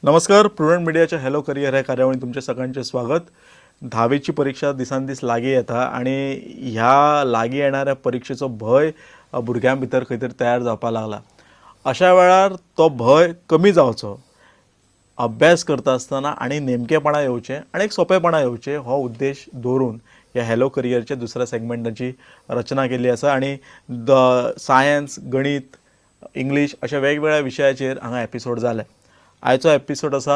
नमस्कार, प्रुडंट मिडियाच्या hello career ह्या कार्यावळीत तुमचे सगळ्यांचे स्वागत. धावेची परीक्षा दिसान दीस लागीं येता आनी ह्या लागीं येणाऱ्या परिक्षेचो भंय भुरग्यां भितर खंय तरी तयार जावपाक लागला. अशा वेळार तो भंय कमी जावचो, अभ्यास करता आसतना आनी नेमकेपणा येवचें आनी एक सोंपेपणा येवचें हो उद्देश दवरून ह्या हॅलो करियरच्या दुसऱ्या सेगमेंटाची रचना केल्ली आसा आनी the science, गणीत, इंग्लीश अशा वेगवेगळ्या विशयाचेर हांगा एपिसोड जाले. आयचो एपिसोड आसा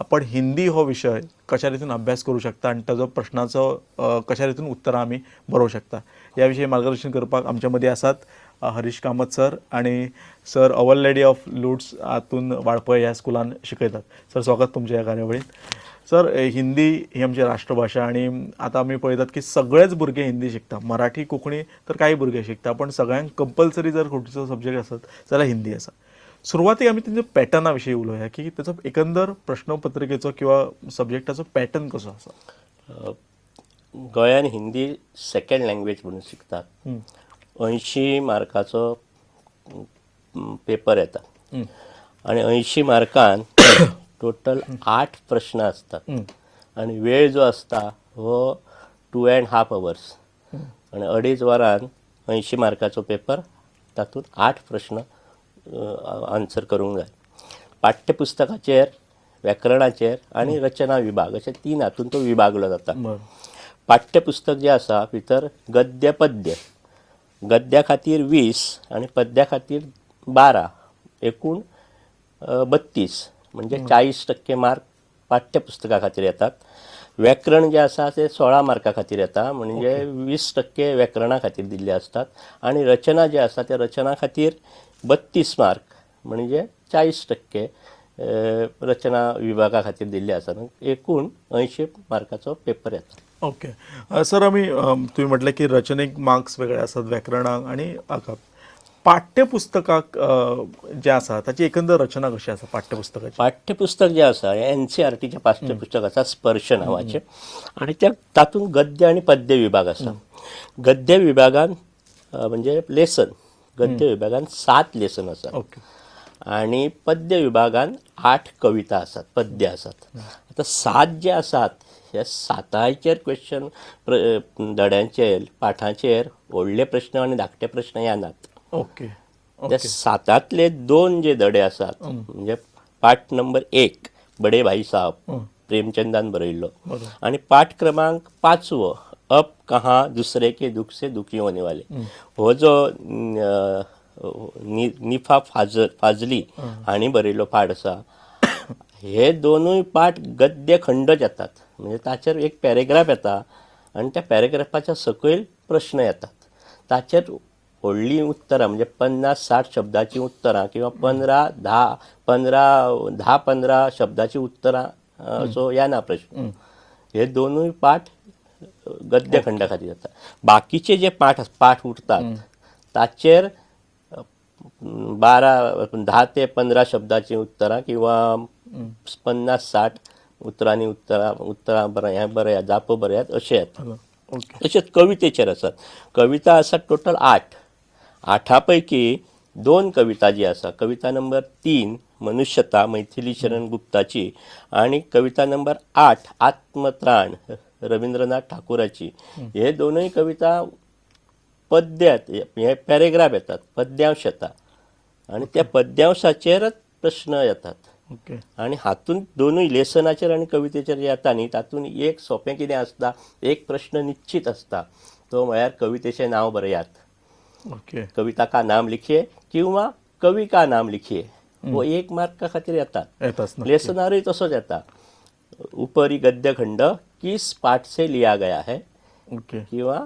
आपण हिंदी हो विशय कशा रितीन अभ्यास करूं शकता आनी ताजो प्रश्नाचो कशा रितीन उत्तरां आमी बरोवंक शकता. ह्या विशयी मार्गदर्शन करपाक आमच्या मदीं आसात हरीश कामत सर आनी sir our lady of Lourdes हातून वाळपय ह्या स्कुलान शिकयतात. सर, स्वागत तुमच्या ह्या कार्यावळीत. सर, हिंदी ही आमची राष्ट्रभाशा आनी आतां आमी पळयतात की सगळेच भुरगे हिंदी शिकता. मराठी, कोंकणी तर काही भुरगे शिकता, पण सगळ्यांक कंपल्सरी जर खंयचो सब्जेक्ट आसत जाल्यार हिंदी आसा. सुरवातीक आमी तेंच्या पॅटर्ना विशीं उलोवया की तेचो एकंदर प्रश्नपत्रिकेचो किंवा सब्जेक्टाचो पॅटर्न कसो आसा. गोंयान हिंदी सेकंड लँग्वेज म्हणून शिकतात. 80 मार्काचो पेपर येता आनी 80 मार्कान टोटल आठ प्रश्न आसतात आनी वेळ जो आसता हो 2.5 अवर्स आनी अडीच वरान 80 मार्काचो पेपर, तातूंत आठ प्रश्न आन्सर करूंक जाय. पाठ्यपुस्तकाचेर, व्याकरणाचेर आनी रचना विभाग अशे तीन हातून तो विभागलो जाता. पाठ्यपुस्तक जें आसा, भितर गद्य, पद्य. गद्या खातीर 20 आनी पद्या खातीर 12, एकूण 32, म्हणजे 40% मार्क पाठ्यपुस्तका खातीर येतात. व्याकरण जें आसा तें 16 मार्का खातीर येता, म्हणजे 20% व्याकरणा खातीर दिल्ले आसतात आनी रचना जे आसा त्या रचना खातीर 32 मार्क, म्हणजे 40% रचना विभागा खातीर दिल्ले आसात. एकूण 80 मार्काचो पेपर येता. ओके सर, आमी तुवें म्हटलें की रचनेक मार्क्स वेगळे आसात, व्याकरणाक आनी हाका. पाठ्यपुस्तकाक जें आसा ताची एकंदर रचना कशी आसा पाठ्यपुस्तकाची? पाठ्यपुस्तक जें आसा हें एनसीआरटीचें पाठ्यपुस्तक आसा स्पर्श नांवाचें आनी त्या तातूंत गद्य आनी पद्य विभाग आसा. गद्य विभागान म्हणजे लेसन, गद्य विभागान सात लेसन आसात आनी पद्य विभागान आठ कविता आसात, पद्य आसात. आतां सात जे आसात, ह्या सातांचेर क्वेश्चन, धड्यांचेर, पाठांचेर व्हडले प्रश्न आनी धाकटे प्रश्न येनात. त्या सातांतले दोन जे धडे आसात, म्हणजे पाठ नंबर 1 बडे भाई साहब, प्रेमचंदान बरयल्लो आनी पाठ क्रमांक पांचवो अब कहाँ दूसरे के दुख से दुखी होने वाले, हो जो निफा फाजली हांणी बरयल्लो पाठ आसा, हे दोनूय पाठ गद्य खंडच येतात. म्हणजे ताचेर एक पॅरेग्राफ येता आनी त्या पॅरेग्राफाच्या सकयल प्रश्न येतात. ताचेर व्हडलीं उत्तरां, म्हणजे 50-60 शब्दाचीं उत्तरां किंवा 15 10 15 10-15 शब्दाचीं उत्तरां सो येना प्रश्न. हे दोनूय पाठ गद्य खंडा खातीर जाता. बाकीचे जे पाठ पाठ उरतात ताचेर 12 10 ते 15 शब्दाचीं उत्तरां किंवा 50-60 उतरांनी उत्तरां उत्तरां बरयात बरयात, जापो बरयात अशें येता. तशेंच कवितेचेर आसात. कविता आसात टोटल आठ. आठा पैकी दोन कविता जी आसा, कविता नंबर 3 मनुष्यता, मैथिली शरण गुप्ताची आनी कविता नंबर 8 आत्मत्राण, रवींद्रनाथ ठाकुराची, हे दोनूय कविता पद्यात, हे पॅरेग्राफ येतात, पद्यांश येता आनी त्या पद्यांशाचेरच प्रश्न येतात. आनी हातूंत दोनूय लेसनाचेर आनी कवितेचेर येता न्ही, तातूंत एक सोंपें कितें आसता, एक प्रश्न निश्चीत आसता, तो म्हळ्यार कवितेचें नांव बरयात. कविता का नाम लिखिए किंवा कवि का नाम लिखिए, हो एक मार्का खातीर येतात. येताच नक्की. लेसनारूय तसोच येता, उपरी गद्यखंड किस पाठ से लिया गया है किंवा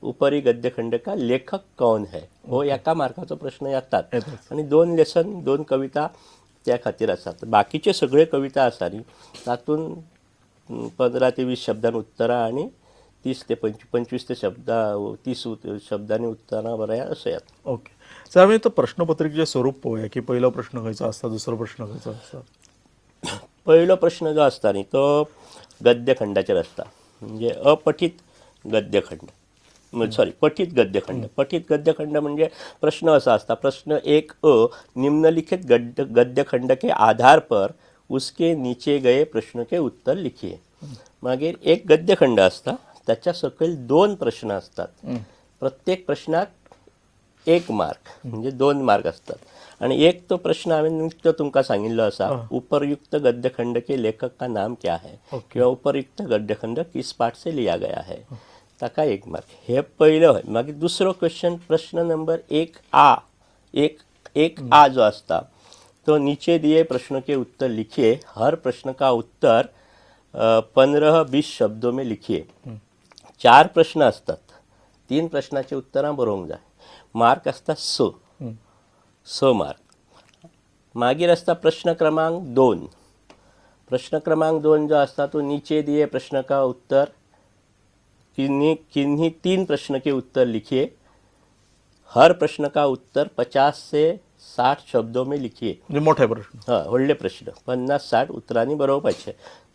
उपरी गद्यखंड का लेखक कौन है, हो एका मार्काचो प्रश्न येतात. येताच. आनी दोन लेसन, दोन कविता त्या खातीर आसात. बाकीचे सगळे कविता आसा न्ही, तातूंत 15 ते 20 शब्दान उत्तरां आनी 30 ते 25 ते शब्दां 30 शब्दांनी उत्तरां बरया अशें येता. ओके सर, आमी आतां प्रश्नपत्रिकेचें स्वरूप पळोवया की पयलो प्रश्न खंयचो आसता, दुसरो प्रश्न खंयचो आसता. पयलो प्रश्न जो आसता न्ही तो गद्यखंडाचेर आसता, म्हणजे अपठीत गद्यखंड, सॉरी, पठीत गद्यखंड. पठीत गद्यखंड म्हणजे प्रश्न असा आसता, प्रश्न 1 अ, निम्नलिखित गद्यखंड के आधार पर उसके नीचे गए प्रश्न के उत्तर लिखिए. मागीर एक गद्यखंड आसता, ताच्या सकयल दोन प्रश्न आसतात. प्रत्येक प्रश्नाक एक मार्क, म्हणजे 2 मार्क आसतात. आनी एक तो प्रश्न हांवें निकतो तुमकां सांगिल्लो आसा, उपरयुक्त गद्यखंड के लेखक का नाम क्या है किंवा उपरयुक्त गद्यखंड किस पाठ से लिया गया है, ताका 1 मार्क. हे पयलो हय. मागीर दुसरो क्वेश्चन, प्रश्न नंबर 1 आ, एक आ जो आसता तो नीचे दिए प्रश्न के उत्तर लिखिए, हर प्रश्न का उत्तर 15-20 शब्दों में लिखिए. 4 प्रश्न आसतात, 3 प्रश्नाची उत्तरां बरोवंक जाय. मार्क आसता 6, 6 मार्क. मागीर आसता प्रश्न क्रमांक 2. प्रश्न क्रमांक 2 जो आसता तो नीचे दिए प्रश्न का उत्तर किन्हीं किन्हीं 3 प्रश्न के उत्तर लिखिए, हर प्रश्न का उत्तर 50 से 60 शब्दों में लिखिए. म्हणजे मोठे प्रश्न. हय, व्हडले प्रश्न, 50-60 उतरांनी बरोवपाचे.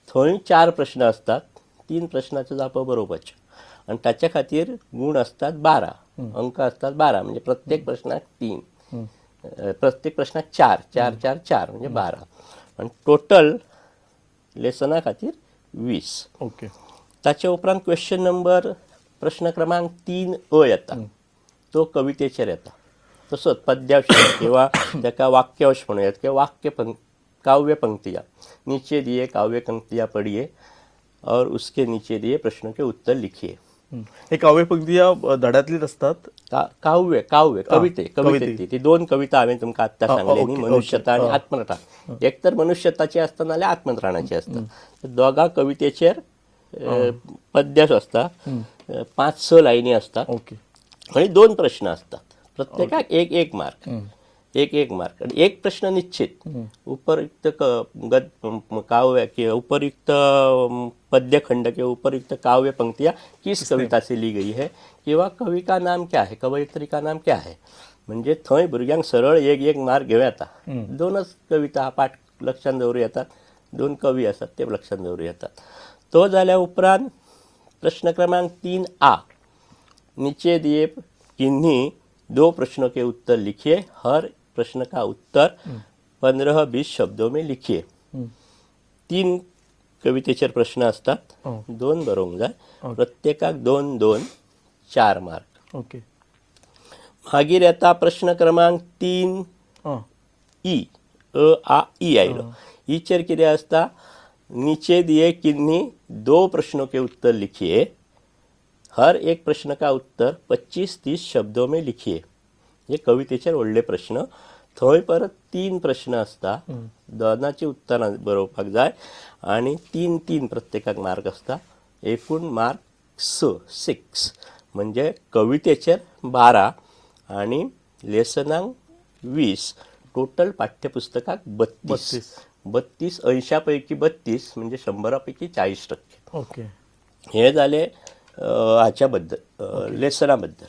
थंय 4 प्रश्न आसतात, 3 प्रश्नाच्यो जापो बरोवपाच्यो आनी ताच्या खातीर गूण आसतात 12, अंक आसतात 12. म्हणजे प्रत्येक प्रश्नाक 3, प्रत्येक प्रश्नाक 4, 4 4 4 म्हणजे 12 आनी टोटल लेसना खातीर 20. ओके. ताचे उपरांत क्वेश्चन नंबर प्रश्न क्रमांक 3 अ येता, तो कवितेचेर येता. तसोच पद्यांश किंवा ताका वाक्यांश म्हणूं येता किंवा वाक्य काव्य पंक्तियाँ. नीचे दिए काव्य पंक्तियाँ पढ़िए और उसके नीचे दिए प्रश्नों के उत्तर लिखिए. हे काव्य पंक्तियाँ धड्यांतलीच असतात. काव्य काव्य कविते कविते. कविते ती 2 कविता हांवें तुमकां आत्तां सांगली न्ही, मनुष्यता आनी आत्मरथा. एक तर मनुष्यताची आसता नाल्यार आत्मत्राणाची आसता. दोगां कवितेचेर पद्यांश आसता, 5-6 लायनी आसतात. ओके. आनी 2 प्रश्न आसतात, प्रत्येकाक 1 1 मार्क, 1 1 मार्क आनी एक प्रश्न निश्चित. उपरयुक्त काव्य किंवा उपरयुक्त पद्यखंड किंवा उपरयुक्त काव्य पंक्तियाँ किस कविता से ली गई है किंवा कवि का नाम क्या है, कवयित्री का नाम क्या है. म्हणजे थंय भुरग्यांक सरळ 1 1 मार्क घेवं येता. 2च कविता पाठ लक्षांत दवरूं येतात, 2 कवी आसात ते लक्षांत दवरूं येतात. तो जाल्या उपरांत प्रश्न क्रमांक 3 आ, नीचे दिए किन्हीं 2 प्रश्नों के उत्तर लिखिए, हर प्रश्न का उत्तर 15-20 शब्दों में लिखिए. 3 कवितेचेर प्रश्न आसतात, 2 बरोवंक जाय, प्रत्येकाक 2 2 4 मार्क. ओके. मागीर येता प्रश्न क्रमांक 3 ई, अ आ ई आयलो. ईचेर कितें आसता, नीचे दिए किन्हीं 2 प्रश्नों के उत्तर लिखिए, हर एक प्रश्न का उत्तर 25-30 शब्दों में लिखिए. हे कवितेचेर व्हडले प्रश्न. थंय परत 3 प्रश्न आसता, दोनाची उत्तरां बरोवपाक जाय आनी 3 3 प्रत्येकाक मार्क आसता. एकूण मार्क 6, म्हणजे कवितेचेर 12 आनी लेसनाक 20, टोटल पाठ्यपुस्तकाक 32. 32, 80 पैकी 32 म्हणजे 100 पैकी 40%. ओके. हे जाले हाच्या बद्दल, लेसना बद्दल.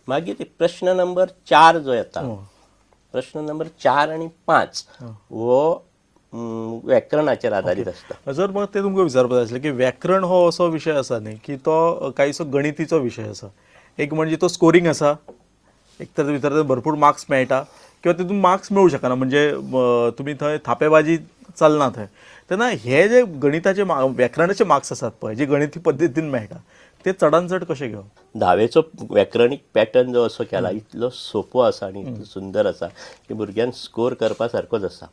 मागीर प्रश्न नंबर 4 जो येता, प्रश्न नंबर 4 आनी 5 हो व्याकरणाचेर आदारीत आसता. जर मग ते तुमकां विचारपाक जाय आसलें की व्याकरण हो असो विशय आसा न्ही की तो कांयसो गणितीचो विशय आसा. एक म्हणजे तो स्कोरींग आसा, एक तर भितर भरपूर मार्क्स मेळटा किंवा तितून मार्क्स मेळूं शकना, म्हणजे तुमी थंय थापेबाजी चलना थंय. तेन्ना हे जे गणिताचे व्याकरणाचे मार्क्स आसात पळय, जे गणिती पद्दतीन मेळटा, ते चडान चड कशे घेवप? धावेचो व्याकरणीक पॅटर्न जो असो केला इतलो सोंपो आसा आनी इतलो सुंदर आसा की भुरग्यान स्कोर करपा सारकोच आसा.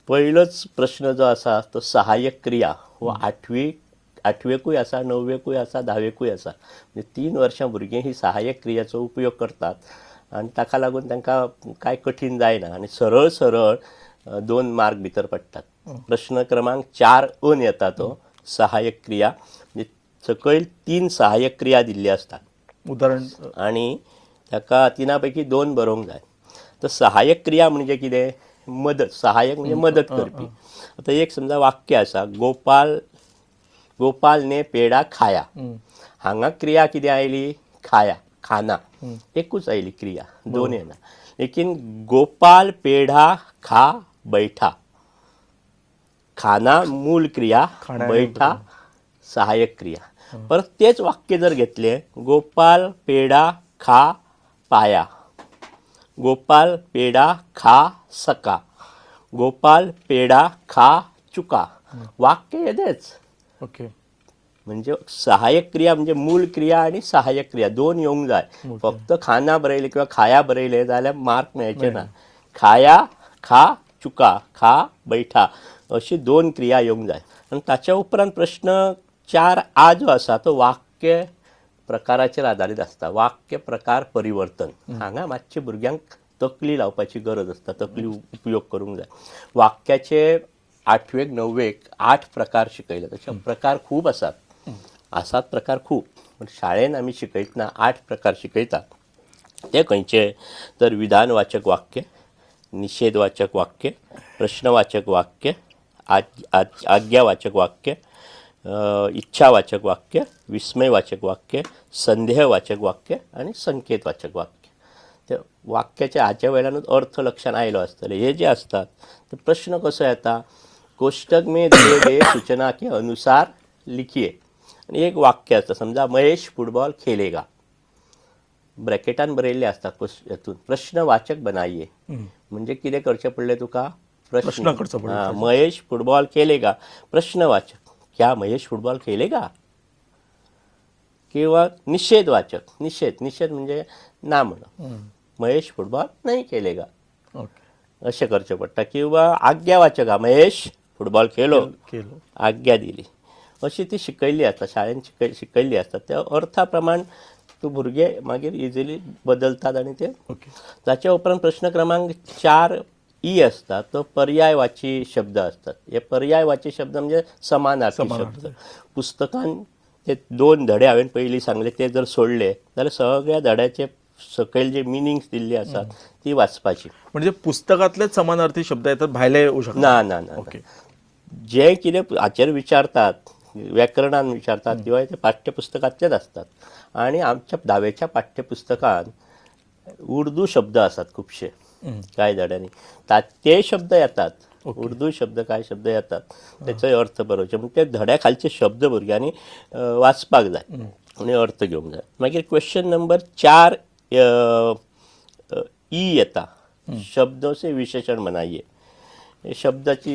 पयलोच प्रश्न जो आसा तो सहाय्यक क्रिया हो आठवेकूय आसा, णव्वेकूय आसा, धावेकूय आसा. म्हणजे 3 वर्सां भुरगीं ही सहाय्यक क्रियाचो उपयोग करतात आनी ताका लागून तांकां कांय कठीण जायना आनी सरळ सरळ 2 मार्क भितर पडटात. प्रश्न क्रमांक 4 अन येता तो सहाय्यक क्रिया, म्हणजे सकयल 3 सहाय्यक क्रिया दिल्ली आसतात उदाहरण आनी ताका 3 पैकी 2 बरोवंक जाय. तर सहाय्यक क्रिया म्हणजे कितें, मदत, सहाय्यक म्हणजे मदत करपी. आतां एक समजा वाक्य आसा, गोपाल गोपाल ने पेडा खाया. हांगा क्रिया कितें आयली, खाया, खाना, एकूच आयली क्रिया, 2 येना. लेकीन गोपाल पेढा खा बैठा, खाना मूल क्रिया, बैठा सहाय्यक क्रिया. परत तेच वाक्य जर घेतले, गोपाल पेढा खा पाया, गोपाल पेढा खा सका, गोपाल पेडा खा चुका, वाक्य येदेच. ओके. म्हणजे सहाय्यक क्रिया म्हणजे मूल क्रिया आणि सहाय्यक क्रिया दोन येवंक जाय. फक्त खाना बरयले किंवा खाया बरयले जाल्यार मार्क मेळचे ना. खाया, खा चुका, खा बैठा अशी दोन क्रिया येवंक जाय. आनी ताच्या उपरांत प्रश्न 4 आ जो आसा तो वाक्य प्रकाराचेर आदारीत आसता. वाक्य प्रकार परिवर्तन, हांगा मातशे भुरग्यांक तकली लावपाची गरज आसता, तकली उपयोग करूंक जाय. वाक्याचे 8वेक 9वेक 8 प्रकार शिकयले, तशे प्रकार खूब आसात, आसात प्रकार खूब, पण शाळेन आमी शिकयतना 8 प्रकार शिकयतात. ते खंयचे तर विधानवाचक वाक्य, निषेधवाचक वाक्य, प्रश्नवाचक वाक्य, आज्ञावाचक वाक्य, इच्छावाचक वाक्य, विस्मयवाचक वाक्य, संदेहवाचक वाक्य आनी संकेतवाचक वाक्य. ते वाक्याच्या हाच्या वयल्यानूच अर्थ लक्षान आयलो आसतले. हे जे आसतात ते प्रश्न कसो येता, कोष्टक में दिए गए सूचना के अनुसार लिखिए. आनी एक वाक्य आसता, समजा महेश फुटबॉल खेलेगा, ब्रॅकेटान बरयल्ले आसता हेतून प्रश्नवाचक बनाइए. म्हणजे कितें करचें पडलें तुका, प्रश्न करचो पडलो. हां, महेश फुटबॉल खेलेगा, प्रश्नवाचक, क्या महेश फुटबॉल खेलेगा. किंवा निषेधवाचक, निषेध, निषेध म्हणजे ना म्हणप, महेश फुटबॉल नाही खेलेगा, ओके, अशें करचें पडटा. किंवा आज्ञावाचक, महेश फुटबॉल खेलो, केलो, आज्ञा दिली, अशी ती शिकयल्ली आसता शाळेन, शिकयल्ली आसता. त्या अर्था प्रमाण तूं भुरगे मागीर इजिली बदलतात आनी ते. ओके. ताच्या उपरांत प्रश्न क्रमांक 4 ई आसता तो पर्यायवाची शब्द आसतात. हे पर्यायवाची शब्द म्हणजे समानार्थी शब्द. पुस्तकान ते 2 धडे हांवें पयलीं सांगले ते जर सोडले जाल्यार सगळ्या धड्याचे सकयल जे मिनींग्स दिल्ली आसात ती वाचपाची. म्हणजे पुस्तकातलेच समानार्थी शब्द येतात, भायले येऊ शकतात? ना ना ना. ओके. जे कितें हाचेर विचारतात, व्याकरणान विचारतात किंवा ते पाठ्यपुस्तकांतलेच आसतात. आनी आमच्या 10वेच्या पाठ्यपुस्तकान उर्दू शब्द आसात खुबशे कांय धड्यांनी, ते शब्द येतात, उर्दू शब्द कांय शब्द येतात, तेचोय अर्थ बरोवचे. पूण ते धड्या खालचे शब्द भुरग्यांनी वाचपाक जाय आनी अर्थ घेवंक जाय. मागीर क्वेश्चन नंबर 4 ई येता, शब्दों से विशेषण बनाइए. शब्दाची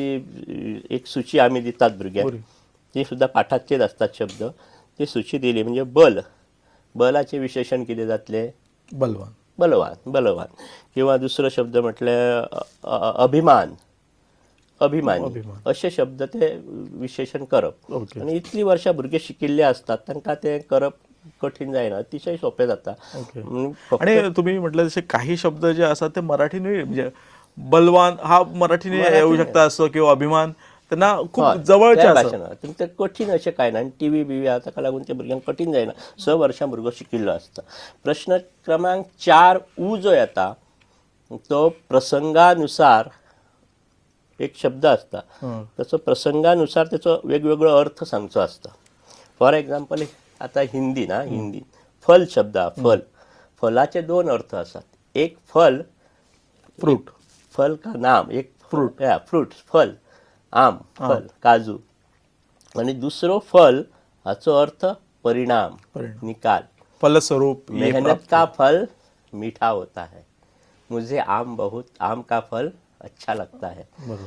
एक सूची आमी दितात भुरग्यांक, ती सुद्दां पाठाचेर आसतात शब्द. ती सूची दिली म्हणजे बल, बलाचें विशेषण कितें जातलें, बलवान, बलवान, बलवान. किंवा दुसरो शब्द म्हटल्यार अभिमान, अभिमानी, अशे शब्द ते विशेषण करप. आनी इतलीं वर्सां भुरगे शिकिल्ले आसतात तांकां तें करप कठीण जायना, अतिशय सोंपें जाता. आणि तुम्ही म्हटलं जसे काही शब्द जे असतात ते मराठीने, म्हणजे बलवान हा मराठीने येऊ शकता असो किंवा अभिमान, त्यांना खूप जवळचे भाशेन ते कठीण अशें कांय ना. आनी टीव्ही बिवी आहा ताका लागून ते भुरग्यांक कठीण जायना, 6 वर्सां भुरगो शिकिल्लो आसता. प्रश्न क्रमांक 4 उ जो येता तो प्रसंगानुसार एक शब्द आसता, ताचो प्रसंगानुसार तेचो वेगवेगळो अर्थ सांगचो आसता. फॉर एग्जाम्पल आतां हिंदी ना, हिंदी फल शब्द आहा, फल, फलाचे 2 अर्थ आसात. एक फल, फ्रूट, फल का नाम, एक फ्रूट, फ्रूट फल, आम फल, काजू. आणि दुसरो फल हाचो अर्थ परिणाम, निकाल, फलस्वरूप. मेहनत का फल मीठा होता है. मुझे आम बहुत, आम का फल अच्छा लगता है.